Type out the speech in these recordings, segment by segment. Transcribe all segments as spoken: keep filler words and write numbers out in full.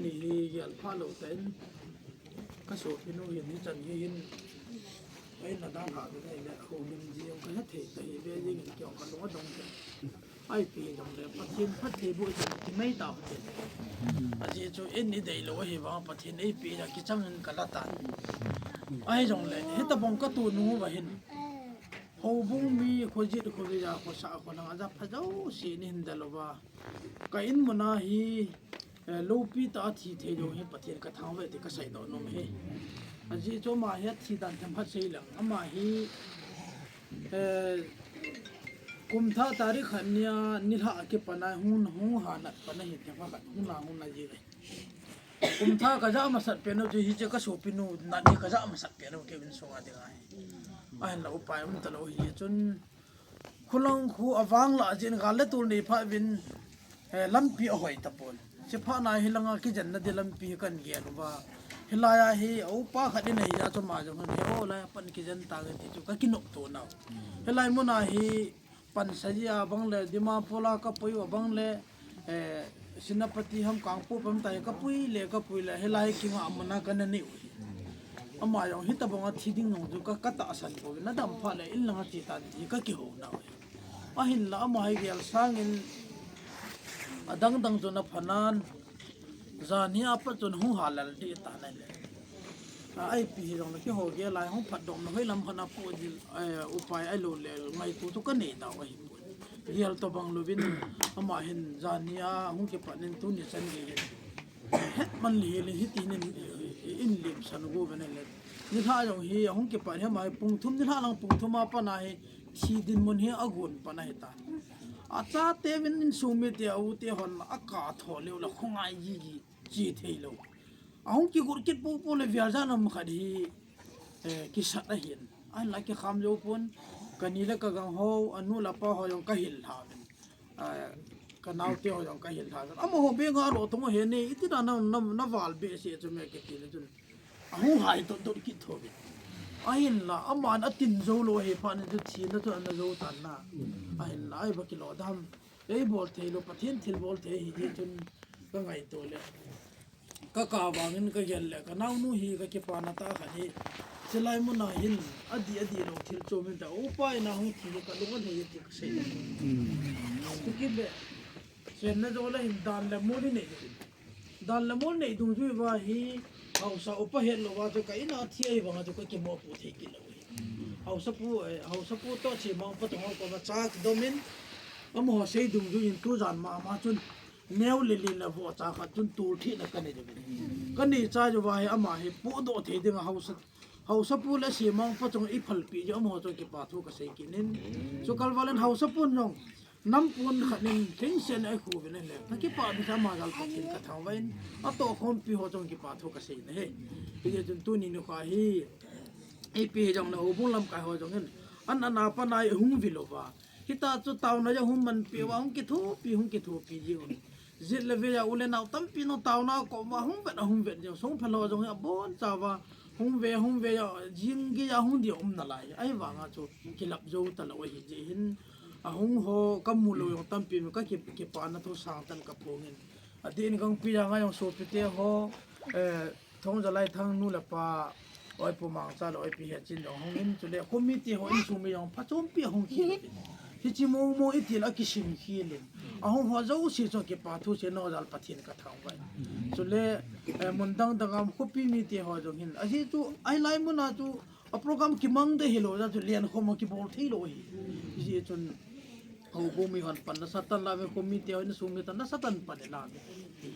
Ni hi gel pha lou tan. Ka sopinu hin hichan hi hin. Ai na dan ha de le ho lim ji ka he thei ta hi ve jing in kio ka lo dong te. Ai pi dong le Pathen phat thei bu ti mai ta te. Ajeh chu in i dei lou hi va Pathen ei pi la kichang in ka la ta. Ai dong le hitabang ka tu nu va hin. Houbung mi khojit khoja khosa khonang aja pha jouse ni hin da lou va. Ka in muna hi, eh, lopi ta a thi thei lou hi Pathen ka thangvah e ti ka seidoh nom e. Ajeh chu ama hi athi dan themkhat sei lang. Ama hi, eh, kum thah tarik khat nia nilhah a kipan a hung, hung ha nat pan a hi themkhat hung na hung na ji ve. Kum thah ka ja masat pen u chu hiche ka sopinu nat ni ka ja masat pen u keiman sunga ding ahi. Ahinla upai um ta lou hi chun Khulang khu avang lah jin gal le tul nei pha vin, eh, lampi ahoi tapon. Chipha na hi langa kijen na di lampi hi kan gel uva. Hilai a hi upa khat in ahi a chu ama jong hin he o lai pan kijen ta nge ti chu ka kinop to nau. Hilai muna hi pan sa ji a bang le Dimapur a ka pui uva bang le eh, Senapati ham Kangpokpi ham tai ka pui le, ka pui le, hilai kinga muna ka na neu hi. Ama jong hitabang a thi ding nung chu ka, ka tahsan ko, na dam pha le in langa che tan ti ka kihou nau hi. Ahinla ama hi gel sangin adang dang chu na phanan, jan hi apat chun hung halal di ta na le. A, ai pi hi jong na kihou gel lai hung phat dong na hoi lam khat na pu dil, eh, upai ai lou le ngaito chu ka nei dau ahi. Gel tobang louvin ama hin jan hi a hung kipat in tuni chan gei hin. Het man le le hiti nin in lim san go ve na le. Nilhah jong hi a hung kipat hi ama hi pung thum nilhah lang pung thum a pat na hi thi dinmun hi agon pan ahi ta. Achate vin insung mite a u te hon a ka tho leu la khongai ji ji chi thei lou. A hung kigot kit popo le vial jan um khat hi, eh, kisat ahin. Ahinla kikham jou pon, ka ni le ka gang ho, anu le apa ho jong ka hil lha uvin. Ah, ka naote ho jong ka hil lha uvin. Amaho beng a lo tong he ne, iti na na, na, na val be se chu me kiti le chun. A hung hai tot tot kit tho uvin. Ahinla, aman atin jou lou hi phat ni chu thina chu ana jou tan na. Ahinla, ai ba kilo dam. Ei bol thei lou, Pathen thil bol thei hi ti chun ka ngaito le. Ka ka vangin ka gel le, ka naonu hi ka kipana tah khat hi. Chilai muna hin, adi adi lou thil chom in ta, upa in a hung thi ka lung a nei ti ka sei. Chukit le, chenna jo la hin dan le mol i nei ding. Dan le mol nei dungjuiya hi, haosa upa het louva chu ka in a thi ahi vanga chu ka kimopoh thei kit lou hi. Haosapu, eh, haosapu toh chemangpa toh ho koma cha kidom in, amaho sei dungjuiyin tujan mama chun, neo le lin le vohcha khat chun tul thina ka nei diu. Ka nei chai uva hi ama hi pohdoh thei dinga haosa, haosapu le chemangpa chunga i phalpeh diu amaho chunga kipa thu ka sei kit in. Chukal val in haosapun jong nampon khat in thingsen a khu uvin ahile. Ka kipah in ama jal Pathen ka thangvah in. Atoh khompi ho chunga kipa thu ka sei na hi. Hijeh chun tuni nikho hi. Ipi hijongle houbung lamkai ho jong in. An ana pa nai hung vil uva. Hita chu taona jong hung manpeh uva, hung kithopi, hung kithopi jing un. Jet le vei a u le nao tampi nung taona kom uva, hung vet a hung vet jing. Songphel ho jong hi abonchauva, hung ve, hung ve a, jing gei a hung dia um nalai. Ahivanga chu kilap jou talou ahi jeh hin. Ahung ho kamu lou jong tampi um ka ki, kipana thu sangtah in ka phongin. Adeh in gangpi janga jong sopite ho, eh, Thongjalai Thang nu le pa, Oipu Mangcha le Oipi Hechin jong hung in, chule khomite ho insung mi jong phachompi ahung khel in. Hiche momo itil a kisim khel in. Ahung ho jouse chu kipa thu sei nau jal Pathen ka thangvah in. Chule, eh, mun dang dang a um khopi mite ho jong hin. Ajeh chu, ahilai muna chu, a program kimang ding hilou jeh chun lenkhom a kibol thei lou hi. Hijeh chun houbung mi hon pan nasatah in la uve, khomite ho insung mi tan nasatah in pan in la uve. Hi,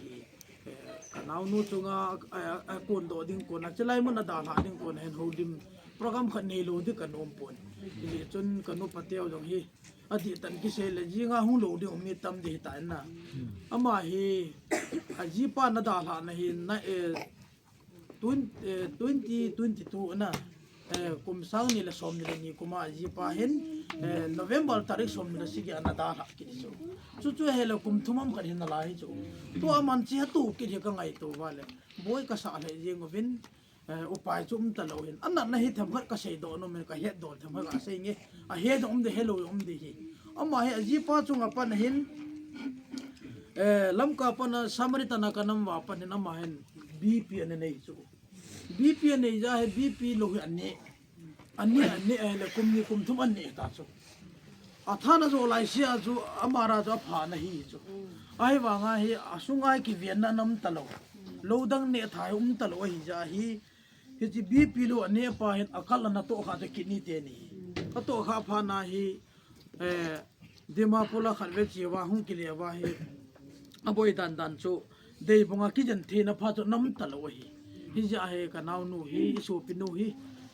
eh, ka naonu chunga, eh, a kondoh ding kona, chilai mun a dalha ding kona hin houlim program khat neilou ding ka nom pon. Hijeh chun ka nupa teu jong hi adihtah in kisei le jinga hung lou ding um mi tam ding hita in na. Ama hi ajipa na dalha na hi na, eh, Twen-, eh, twenty twenty-two na, eh, kum sang ni le som ni le ni kuma ajipa hin, eh, November tarik som ni le sagi a ana dalha kit chu. Chuchu hile kum thum ham khat hin nalai chu. Tua man chi hatu kit hi ka ngaito uva le. Boi ka sa le jing uvin, eh, upai chu um talou hin. Anatna hi themkhat ka seidoh nom in ka hetdoh themkhat ka sei nge. Ahe jong um ding helou jong um ding hi. Ama hi ajipa chunga pat hin, Eh, Lamka pana Samaritan a kanam uva panin ama hin B P ana nei chu. B P anei jeh hin B P lou hi aneh. Aneh, aneh ahile kum ni kum thum aneh ta chu. Atha na jo lai sia chu, ama ra chu apha na hi chu. Ahivanga hi asunga hi kivenna ana um talou. Lou dang neh tha hi um talou ahi jeh hin. Hiche B P lou aneh pa hin akal ana toh kha chu kidney te ni. Atoh kha phat na hi, eh, Dimapur a khat ve chi uva hung kile uva hi. Aboi dan dan chu. Deibung a kijen theina pha chu ana um talou ahi. Hijeh hin kanaonu hi, isopinu hi.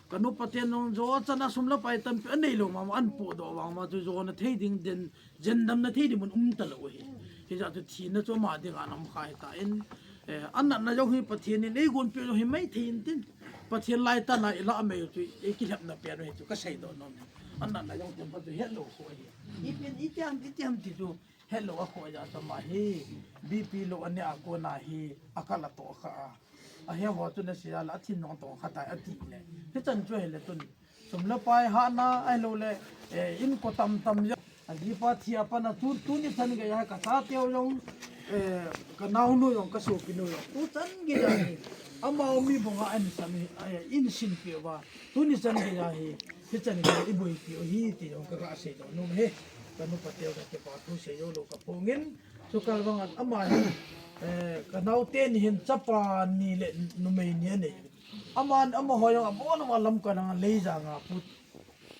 Kanu paten nung jo chana sum le pai tampi anei lou mama anpoh doh vang ma chu jona thei ding den, jen damna thei ding mun um talou ahi. Hijeh chu thina chu ama dinga ana um kha hitan. Eh, anatna jong hi Pathen in eigonpeh jong hi maithei intin. Pathen lai tana ilah mei chu, eikilhepna pen u hi chu kasei doh nom. Anatna jong themkhat chu hetlou khu ahi. Ipin, itiam, itiam ti chu hetlou akhoh jeh chu ama hi B P lou aneh a kona hi akal atoh kha a. Ahe ho chu nasei a le athin jong atong kha tai ati le. Hichan chu hile tun. Sum le pai hahna ahilou le, eh, inko tamtam jong. Ajipa thi a pat na tu, tuni chan geiya hi kachateu jong, eh, kanaonu jong, kasopinu jong. Tu chan geiya hi. Amau mi banga ahin sam hi, eh, ahin sinpeh uva. Tuni chan geiya hi. Hichan geiya iboipi u hi ti jong kaga sei doh nom e. Kanu pateu kakipathu sei joulou kaphongin. Chukal vang ama hi, eh, kanao teni hin chapa ni le numei ni anei. Aman, amaho jong abon uva Lamka langa Leijang a pu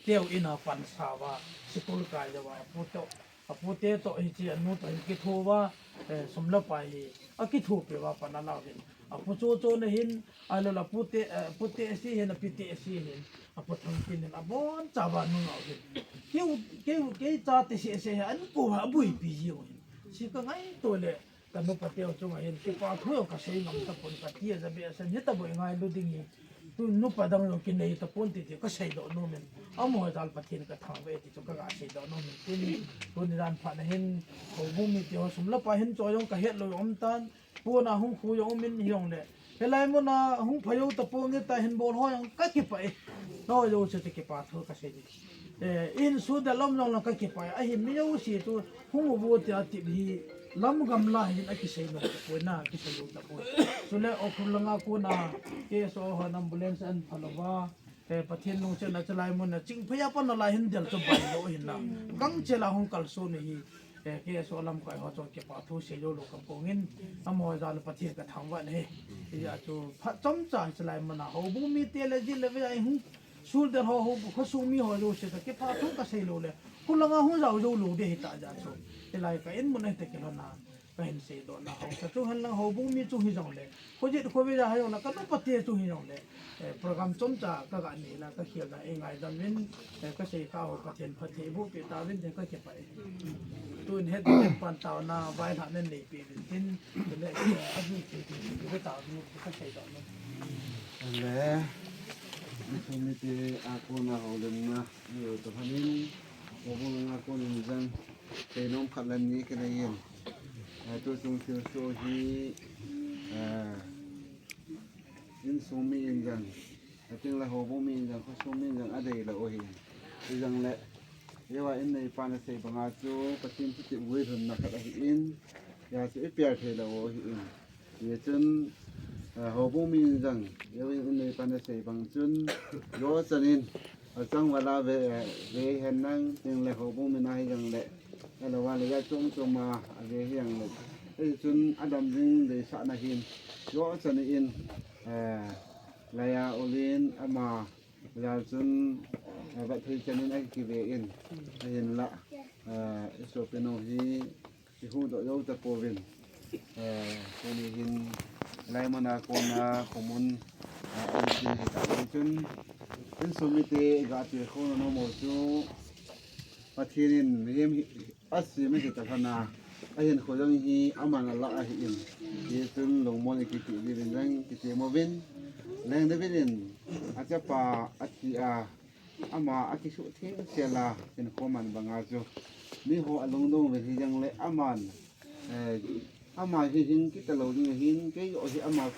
teu in a pansa uva, school kai uva, apu teu, apu te toh hiche anu toh hin kitho uva, eh, sum le pai hi, akithopi uva pan alau hin. Apu chu chu na hin, ahilou le apu te, eh, apu te si hin, api te si hin, apu thang tin hin, abon cha uva nung au hin. Keu, keu, kei cha te si si hin, anpo uva, abuipi ji u hin. Si kangaito le, Kanu pateu chunga hin, kipathu jong kasei ngam tapon, kati a jabe asan, hitabou ngailu ding hi. Tu nupa dang jong kinei tapon ti ti kasei doh nom in. Amaho jal Pathen kathangvah e ti chu kaga sei doh nom in. Tin, tuni dan phat na hin, houbung mite ho sum le pai hin cho jong kahet lou jong um tan. Pon a hung khu jong um in hijongle. Hilai mun a hung pha jou tapon nge ta hin bol ho jong kakipah e. Nao jouse chu kipathu kasei di. Eh, insung del lom jong lang kakipah e. Ahin mi jouse chu hung u vo tia tip hi lam gamla hin akisei nom tapoi na, kisei nom tapoi. Chule Ukhrul langa kona K S O hon ambulance ahin phal uva, eh, Pathen lungsetna chulai mun a Chingphei a pat na lai hin del chu bai lou hin na. Gangchel a hung kalson u hi, eh, K S O lamkai ho chu kipathu sei joulou kaphongin, amaho jal Pathen kathangvah e. Hijeh chun phat chomcha chulai mun a houbung mite le jin le vei a hung Soldier ho, ho, khosung mi ho jouse toh kipathu kasei lou le. Khulanga hung jao jou lou ding hita jeh chun. Hilai ka in mun a hita kilhon a. Kahin seidoh na ho. Ka chu henlang houbung mi chu hijongle. Khojet khovei a hijongle. Kanu pate chu hijongle. Eh, program chomcha kaga nei la kakhel na eingaidam in. Eh, kasei kha ho Pathen phatthei boh peh tauvin tin kakipah e. Tun het pan taona vailhahna nei peh uvin tin. Tule, eh, abu peh peh peh tauvin tin kaseidoh na. Le, insung mite a kona houlimna, ni u ta phanin, houbung a konin jong, seinom khat le ni kanei in. Eh, tuchung thilsoh hi, eh, insung mi in jong, ating le houbung mi in jong, khosung mi in jong, adei lou u ahi. Hijongle, eiho in neipan asei banga chu, Pathen thutep guilhunna khat ahin, hijeh chun ipial thei lou u ahin. Hichun, eh, houbung mi in jong, eiho in neipan asei bang chun, jochan in, achang vala ve, eh, ve hen lang, ting le houbung mi na hijongle, ahilou le ja chom chom a, ave hijongle. Hichun, adam ding deisahna hin, jochan in, eh, laiya ulin, ama, jal chun, eh, vat thei chan in akive in, ahinla, eh, isopinu hi, Ihuhdoh jou tapouvin. Eh, tuni hin, hilai mun a kona, khomun, eh, ahin kin hita vang chun, insung mite iga tilkhouna nom u chu, Pathen in mihem hi, asem ahita lhon a, ahinkho jong hi, aman alah ahin. Hichun lungmon in kiti diuvin jong, kitem uvin, Leng David in, achapa, athi a, Ama akisuh thengsel a, hinkho man banga chu. Miho alungdong uvin hijongle aman, eh, ama hi hing kit talou ding ahin, keiho hi ama